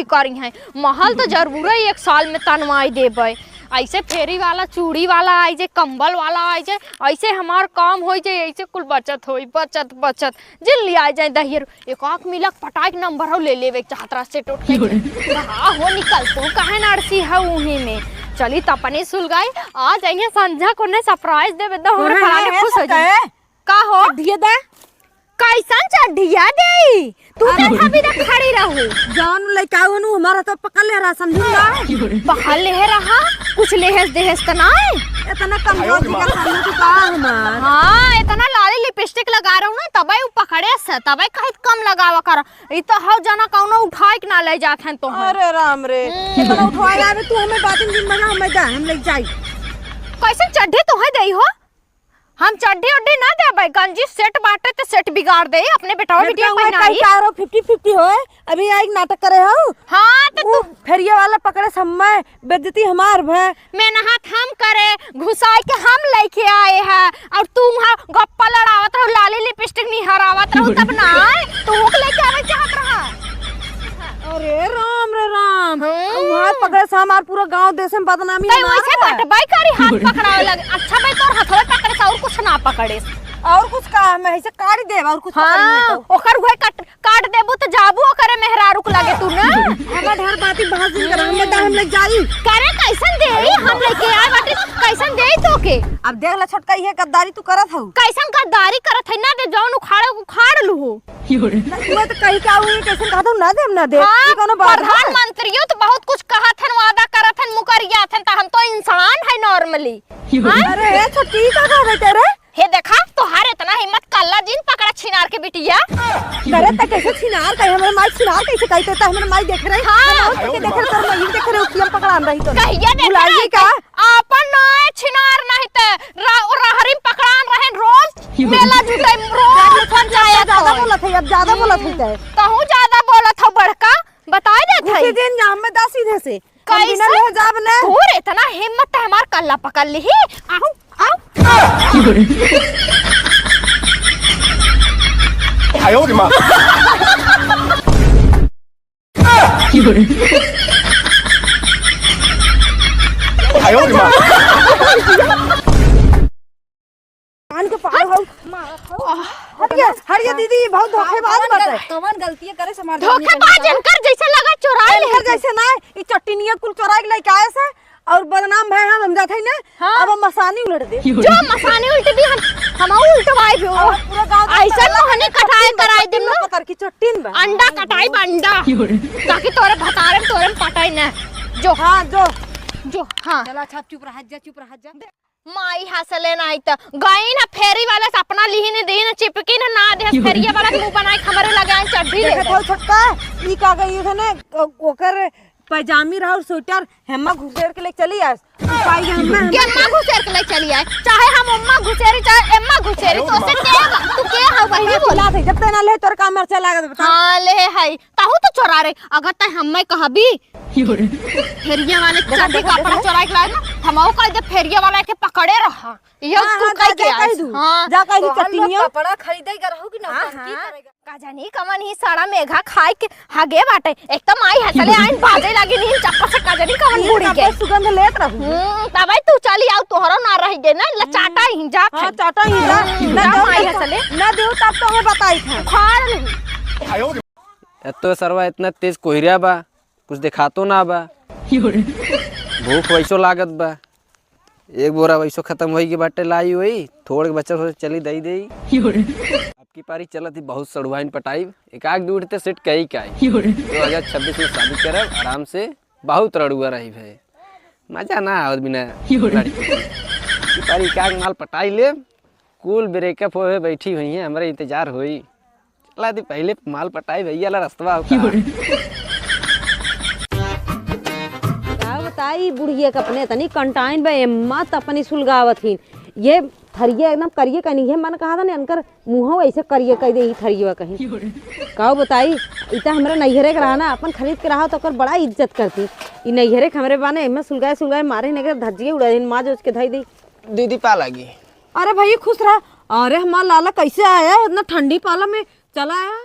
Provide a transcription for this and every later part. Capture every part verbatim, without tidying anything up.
करी हैं। महल तो जरूर है एक साल में तनवाई देबै। ऐसे फेरी वाला, चूड़ी वाला आई जे, कंबल वाला आई जे, ऐसे हमार काम होई जे, ऐसे कुल बचत होई, बचत, बचत। जिन लिया जाए दहियर, एक आँख मिला पटाई के नंबर हो ले लेवे चाहत रहा सेट उठ के। कहाँ हो निकल तू, काहे नारसी है उही में। चली त अपने सुलगाई, आ जाइए संझा को ने सरप्राइज देवे दो, हमरे फलाने खुश हो जाए। का हो? चड्ढिया दे। कैसन चड्ढिया देई? तू अरे। देखा बिना खड़ी रहू। जौन लइका आवे नु हमारा तो पकड़ ले रहा, समझू ना? पकड़ ले रहा, कुछ लेहेस देहेस त ना? इतना कमजोर दिखा सामने तू का हमार? हाँ, इतना लाली लिपस्टिक लगा रहू ना, तबे उ पकड़े से, तबे कहित कम लगावा कर। ई तो हौ जना कौनो उठाए के ना ले जात हैं तो। अरे राम रे, हम्म। इतना उठवाए आवे तू हमें बातिन दिन बना हमें दा, हम ले जाई। कैसन चड्ढी तोहे देई हो? हम चड्ढी उड्ढी ना देबै, गंजी सेट बाटे त सेट बिगाड़ दे, अपने बेटवा बेटिया पहनाई। का रो फिफ्टी फिफ्टी होए, अभी आई नाटक करे हो। हाँ, तो उ तू फेरिया वाला पकड़े समय बेइज्जती हमार भय। मेहनत हम करे, घुसाई के हम लेके आए हैं, और तू वहाँ गप्पा लड़ावत रहो, लाली लिपस्टिक निहरावत रहो, तब ना आए, तू हुक लेके आवे चाहत रहा। अरे राम रे राम, हम्म। वहाँ पकड़े से हमार पूरा गांव देश में बदनामी तै हमार वैसे है। बटबाई करी, हाथ पकड़ावे लगे। अच्छा भाई, तोर हथवे पकड़े से और कुछ ना पकड़े। और कुछ का, हम ऐसे काट देब, और कुछ पकड़ी हाँ, नहीं तो। ओकर उहे काट, काट देबू तो जाबू ओकरे मेहरारू के लगे तू ना। हमार ढेर बाती बहस दिन कर, हम बता, हम ले जाई। करे कैसन देई, हम लेके आए बाटी, कैसन देई तो के? अब देख ला छोटका, इहे गद्दारी तू करत हऊ। कैसन गद्दारी करत है ना, दे जौन उखाड़े उखाड़ लू हो। ना, तू तो कहीं का हुई, कैसन कहत हऊ ना देब, ना देब। हाँ, ई कौनो बात है? प्रधानमंत्रियों तो बहुत कुछ कहत हन, वादा करत हन, मुकरियात हन, त हम तो इंसान है normally। हाँ? अरे, ए छोटकी, ई का कहत है रे? हे देखा, तोहार इतना हिम्मत, कल्ला जिन पकड़ा छिनार के बिटिया। करे त कैसे छिनार कहे, हमरे माई छिनार कैसे कहते त हमरे माई देख रहे। हाँ। हम और के देख रहे, तोर माई देख रहे, उखिया पकड़ान रही तो। कहिया देख बुलाइए रहे का? आपन नाय छिनार नहीं ते रा-, रहरी पकड़ान रहे रोज, मेला जुटे रोज, पंचायत ज्यादा होए। बोलत है, अब ज्यादा बोलत है ते। कहूँ ज्यादा बोलत हो बड़का, बताए देत है। घुसी दिन जाम में दा सीधे से। हम बिना कैसे? ले जाब ना। तोर इतना हिम्मत है, हमार कल्ला पकड़ लिही। आऊ, आऊ। आयो रे माँ। आयो रे माँ। कान के पार हो। हटिए, हटिए दीदी, बहुत धोखेबाज बाटे। कवन गलती करे से हमार धोखेबाज इनकर जैसे लगा चोराई ले। इनकर जैसे ना, ई चट्टिनिया कुल चोराई के लेके आए से और बदनाम भए हम, हम जात हई ना। हाँ। अब हम मसानी उलट दे। जो मसानी उल्ट दी हम, हम उल्टवाई भी हो। और पूरा गाँव ऐसा मोहनी कटाई कराई दिन ना। पतर की चट्टिन बा। अंडा कटाई बा, अंडा। ताकि तोरे भतारे में तोरे में पटाई ना। जो। हाँ, जो। जो, हाँ। चला, अच्छा, चुप रहा जा, चुप रहा जा। माई हंसले नाई त गई ना फेरी वाला से अपना लिही ने देही ना चिपकी ना, ना दे फेरिया वाला के मुंह बनाए के हमरे लगे आए चड्ढी ले देखत हो छोटका, ई का गई है ना, ओ-, ओकर पैजामी रहा और स्वेटर हेम्मा घुसेर के ले चली आस। पाई हेम्मा, हेम्मा। केम्मा घुसेर के ले चली आए, चाहे हम ओम्मा घुसेरी, चाहे एम्मा घुसेरी, तो से के बा? तू के हौ बहिनी बोल? ला दे, जब ते ना ले तोर का मरचा लागत बता। हाँ, ले है, ताहू तो चोरा रे, अगर तै हम्मे कहबी, फेरिया वाले देखा, चांदी देखा, कपड़ा देखा। चोराई के लाए ना, हमहू कह दे फेरिया वाला के पकड़े रहा। ये हाँ, तू हाँ, कह जा, के जा, कह आइस। दू। हाँ। जा, कह दू, तोहर लोग चट्टिनिया। कपड़ा खरीदे के रहू कि हाँ, नौटंकी हाँ। करेगा? का जानी कवन ही सड़ा मेघा खाए के हगे बाटे। एक तो माई हंसले आइन बाजे लागी नीन चप्पल से, का जानी कवन ई बूढ़ी के। तबे सुगंध लेत रहू। हम्म, तबे तू चली आऊ, तोहरो ना रह गए ना, ले हम्म। चाटा ही जा हाँ, खाई। चाटा ही जा। हम्म, ना जा देऊ माई तब तो, हंसले। ना देऊ तब तो हमें बताई था। उखाड़ लू। ए तो सरवा इतना तेज कोहरा बा, कुछ देखातो ना बा। भूख वैसो लागत बा। एक बोरा वैसो खत्म होई के बाटे, लाई होई, थोड़ के बचल हो चली दई देई। अब की पारी चलत ही बहुत सड़ुआइन पटाई, एक आग दूर ते सेट कई का। दो हज़ार छब्बीस में शादी करब आराम से, बहुत रड़ुआ रही भे। मजा ना आवत बिना लड़की के। अब की पारी एक आग माल पटाई ले, कुल ब्रेकअप होए बैठी हुई हैं, हमरे इंतजार होई। चला दी पहले माल पटाई भैया ला रस्तवा होता। का बताई बुढ़िया के अपने तनी कंटाइन बा, एम्मा त अपनी सुलगावत ही। ये थरिया एकदम करिए कनी है, मन कहा था ने अनकर मुंह ऐसे करिए कह दे ही थरिया कहीं। का बताई, इता हमरा नैहरे के रहा ना, अपन खरीद के रहा तो ओकर बड़ा इज्जत करती। ई नैहरे के हमरे बाने, एम्मा सुलगाए सुलगाए मारे ने के धज्जिए उड़ा दिन माँ जो उसके धई दी। दीदी पा लागी। अरे भई खुश रहा। अरे हमार लाला कैसे आया है इतना ठंडी पाला में चला आया?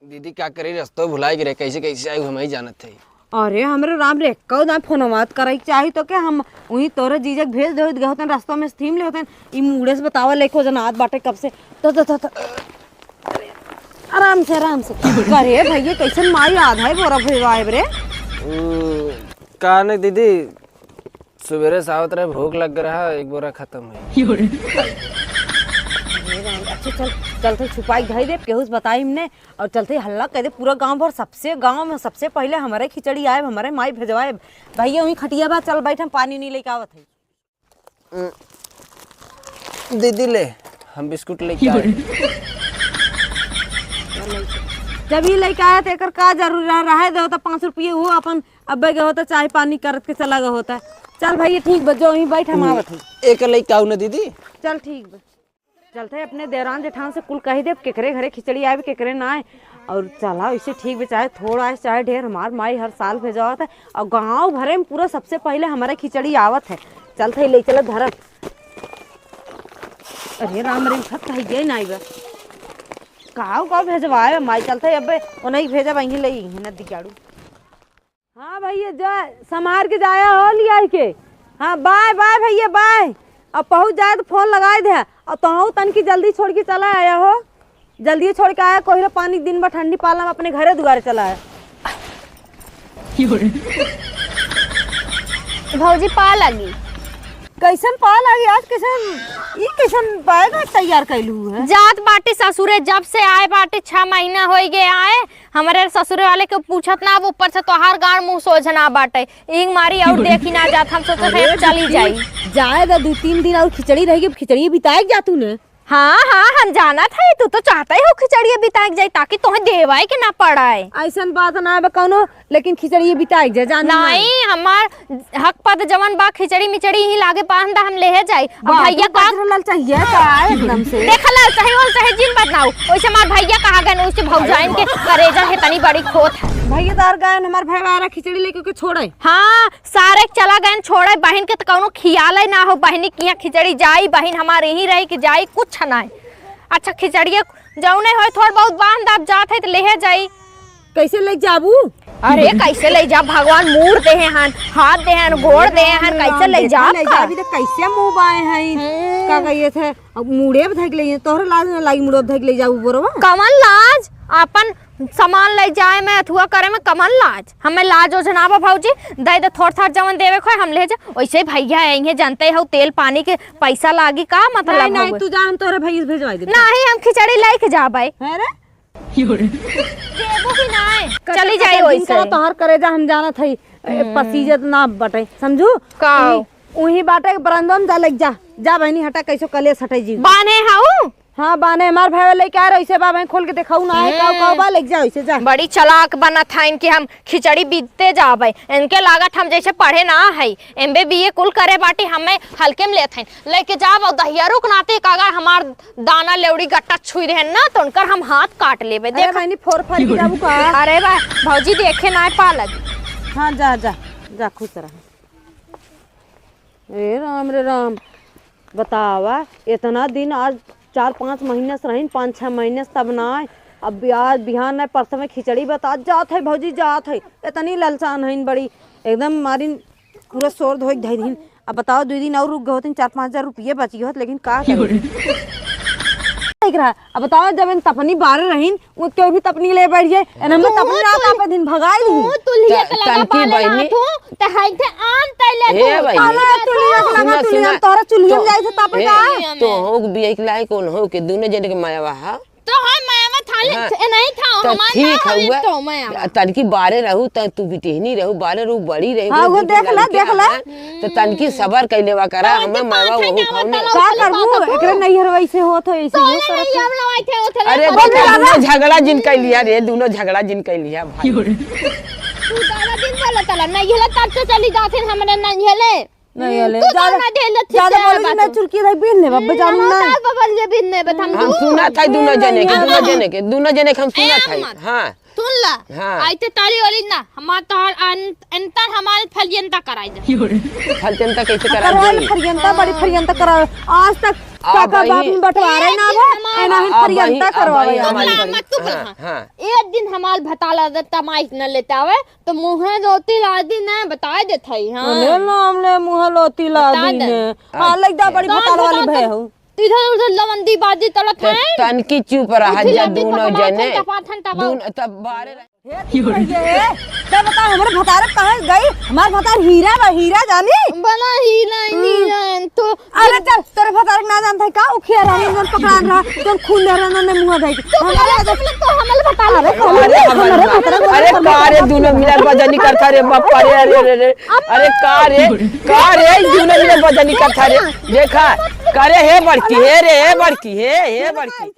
दीदी का करी, रस्तो भुलाई गए, कैसे कैसे आई हम ही जानत है। अरे हमरे राम रे, एक्को दाई फोनवा त करइ के चाही तो के हम उही तोरे जीजा के भेज देत गए होतन, रस्तो में से थीम ले होतन, ई मूड़े से बतावा लेको जनात बाटे कब से। तो, तो, तो, तो। आराम से, आराम से। अरे भैया, कैसन माई आधा ही बोरा भेजवाए रे? हम्म, का नहीं दीदी, सुबेरे से आवत रहे, भूख लग रहा, एक बोरा खत्म है। हे राम, अच्छा चल, चलते छुपाई धई दे, केहू से बताई हमने, और चलते हल्ला कह दे पूरा गांव भर, सबसे गांव में सबसे पहले हमारे खिचड़ी आए, हमारे माई भेजवाए। भैया वहीं खटिया बा, चल बैठ, हम पानी नहीं लेके आवत है। दीदी ले, हम बिस्कुट लेके आए। जब ये लेके आया तो एकर का जरूरी रहा, रहे दो तो पाँच रुपये हो अपन अब्बे के होता चाय पानी करत के चला गया होता। चल भैया ठीक बा, जो वहीं बैठ, हम आवत हई। एक लइका आऊ ना दीदी। चल ठीक बा। चलते अपने देवरान जेठान से कुल कही देब, केकरे घरे खिचड़ी आवे, केकरे ना आए। और चला, इसे ठीक बा, चाहे थोड़ा आए, चाहे ढेर, हमार माई हर साल भेजवावत है। और गाँव भरे में पूरा सबसे पहले हमारे खिचड़ी आवत है। चलते ले चला धरत। अरे राम रे, उठत तो है ये नाई बा। काऊ काऊ भेजवाए माई, चलते अबे ओनही भेजब, अहीं ले, अहीं नदी के आड़ू। हाँ भैया, जा, संभार के जाया हो लियाई के। हाँ, बाय, बाय भैया, बाय। अब पहुँच जाए तो फोन लगाई दे। और तोहू तनकी जल्दी छोड़ के चला आया हो। जल्दी छोड़ के आया, कोहिरा पानी दिन भर ठंडी पाला में अपने घरे दुआरे चला आया। भौजी पा लगी। कैसन पा लगी आज, कैसन, ई कैसन बैग आज तैयार कैलू है? जात बाटी ससुरे, जब से आए बाटी, छह महीना होई गए आए, हमरे ससुरे वाले के पूछत ना, अब ऊपर से तोहार गाड़ मुंह सोझ ना बाटे। ईंग मारी और देखी ना जात, हम सोचत अरे है चली दीदी, जाई। जाए दा दू तीन दिन और खिचड़ी रही, खिचड़ी बिताए के जा तू ने। हाँ, हाँ, हम जानत है, तू तो चाहते हो खिचड़ी बिताए के जाई, ताकि तोहे देवाए के ना पड़ाए। ऐसन बात ना बा कौनो, लेकिन खिचड़ी बिताए के जाए, जान ना। नहीं, हमार हक पद जवन बा, खिचड़ी मिचड़ी ही लागे पाहन दा, हम लेहे जाई। अब बा, भैया तू का गजरा लाल चाहिए का एकदम से? देख लाल चाहे, ओल चाहे, जिन बात ना हो। ओइसे हमार भैया कहाँ गए, ओइसे भौजाइन के करेजा है तनी बड़ी खोत है। भैया तो और गए, हमार भाई वारा खिचड़ी लेके के छोड़े। हाँ, सारे चला गए छोड़े, बहिन के तो कौनो खियाल ही ना हो, बहिनी के यहाँ खिचड़ी जाई, बहिन हमारे यहीं रही कि जाई, कुछ ना है। अच्छा, खिचड़िए जौने होए, थोड़ बहुत बांध दाब जात है तो लेहे जाई। कैसे ले जाबू? अरे, कैसे ले जा, भगवान मूड़ दे हैं हन, हाथ दे हैं, गोड़ दे हैं हन, कैसे ले जा? ले जाबी तो कैसे मुंह बाए हैं? हम्म। का कहिए थे, अब मुड़े धक ले, तोहरे लाज ना लागी, मुड़े धक ले जाबू बोरवा। कमन लाज? अपन सामान ले जाए में, अथुआ करे में कमन लाज? हमें लाज ओझ ना बा भौजी, दे दे थोड़ थाड़ जवन देवे खोए हम ले जा। वैसे भैया है, इहे जानते हो तेल पानी के पैसा लागी, का मतलब नहीं, नहीं, हउए? तू जा, हम तोहरे भैया से भेजवाई देब। नहीं, हम खिचड़ी लेके जाबे। है रे? देबो कि नहीं? चली जाई वैसे। तोहर करेजा हम जानत हई, ए, हम्म। पसीजत ना बटे, समझू? का? उही, उही बाटे के बरंदम जा लग जा, जा बहनी हटा, कैसो कलेस हटे जी। बाने हऊ? हाँ, बाने हमार भाई लेके आ रहे, इसे बा बहन खोल के देखाऊ ना है, काऊ, काऊ बा, लेके जाओ इसे, जा। बड़ी चालाक बनत है इनके, हम खिचड़ी बीतते जाबे, इनके लागत हम जैसे पढ़े ना है, एमबीए बीए कुल करे बाटी, हमें हल्के में लेत हैं, लेके जाब और दहियरू के नाते एक अगर हमार दाना लेवड़ी गट्टा छुई देहेन ना, तो उनकर हम हाथ काट लेबे। अरे देख। बहनी, फोर फार के जाबू का? अरे बा, भौजी देखे ना पालक। हाँ, जा, जा, जा, खुश रह। ए राम रे राम, बतावा, इतना दिन आज चार पाँच महीने से रहीन, पाँच छह महीने से तब ना आए। अब आज बिहान नहीं, परसों में खिचड़ी बता जात है, भौजी जात है, इतनी ललचान है बड़ी, एकदम मारिन पूरा शोर धोई धई दिन। अब बताओ, दो दिन और रुक गए होते, चार पाँच हजार रुपये बची होत, लेकिन का करी? देख रहा, अब बताओ, जब इन तपनी बारे रहीन, वो क्यों भी तपनी ले बैठ जाए? एन हमें तू तपनी ना तुल-, तापे दिन भगाई दी। तू तुलिया त-, के लगा तनकी बाले बहनी। हाथू, त हाई थे आम तैले ए तू। बहनी। अरे तुलिया के लगा सुना, तुलिया, सुना। तोहरा चुलिया तो, में जाए थे तापे ए, का? तो हो बिया के लायक कौन हो के दोनों जने के माया बा, हा? तो हम माया में था ले, हाँ। ए, नहीं था, तो हमार ठीक ना हवे हउआ। तो माया में। तनकी बारे रहू, त तू बिटिहनी रहू, बारे रहू, बड़ी रहू, हाँ, वो बिटिया देख ला, लड़के देख ला। हैं। तो तनकी सबर कइ लेवा करा, कौन हमें तो मावा पाँच वहू हजार खाऊ ने। बताओ, का करबू? बताओ। एकरे नैहर वैसे होत हो, ऐसे तोरे ही करत नहीं हो। हम लवाई थे, उठे अरे लगा। बेटा, दोनों झगड़ा जिन कइ लिया रे, दोनों झगड़ा जिन कइ लिया भाई। तू दादा दिन बोला तला, नहीं हेले तब तो चली जाते हमरे नहीं हेले। नहीं हेले। तू ज्यादा, ना ढेले ठीक ज्यादा है बोली बात। मैं चुरकी रही बीन ने, बाबा जानू ना। ना, बाबा ये बीन ने, बता हम हम तू। सुना था दोनों जने के, दोनों जने के, दोनों जने के हम सुना ए, था। अम्मा। हाँ। सुन ला, हाँ। आइते ताली वाली ना, हमार तोहार अन-, अंतर हमार फलियंता कराई दे। फलियंता कैसे करा करवाई दे? फलियंता, बड़ी फलियंता करावे। आज तक आ, काका बाप में बंटवारे ना भा, एना हम आ, फरियंता आ, करवावे। आ, मत तू हाँ, कहा। हाँ। एक दिन हमार भताला दे तमाइस न लेता आवे, तो मुँहे रोटी ला दी ना, बताए देत हई, हाँ। ले लो, हमने मुँहे रोटी ला दी ने। हाँ, लग जा, बड़ी भतार वाली भय हो। इधर उधर लवंदी बाजी तलत है। तनकी चुप रहा जा, दोनों जने। दोनों तब बारे हे, तब बता, हमरे भतार कहाँ गई? हमार भतार हीरा बा, हीरा जानी? बना हीरा, हीरा, तो अरे चल, तोरे भतार ना जानत है का? उ खिया रहा, जौन पकड़ान रहा, जौन खून दे रहा, ने मुँह धई के। तो हमारे, तो हमारे भतार अरे, अरे, अरे, अरे, का रे, दोनों मिला बजनी करता रे बाप, अरे, अरे, अरे, अरे, अरे, का रे, का रे, दोनों मिला बजनी करता रे, देखा, का रे, हे बड़की, हे रे, हे बड़की, हे, हे बड़की।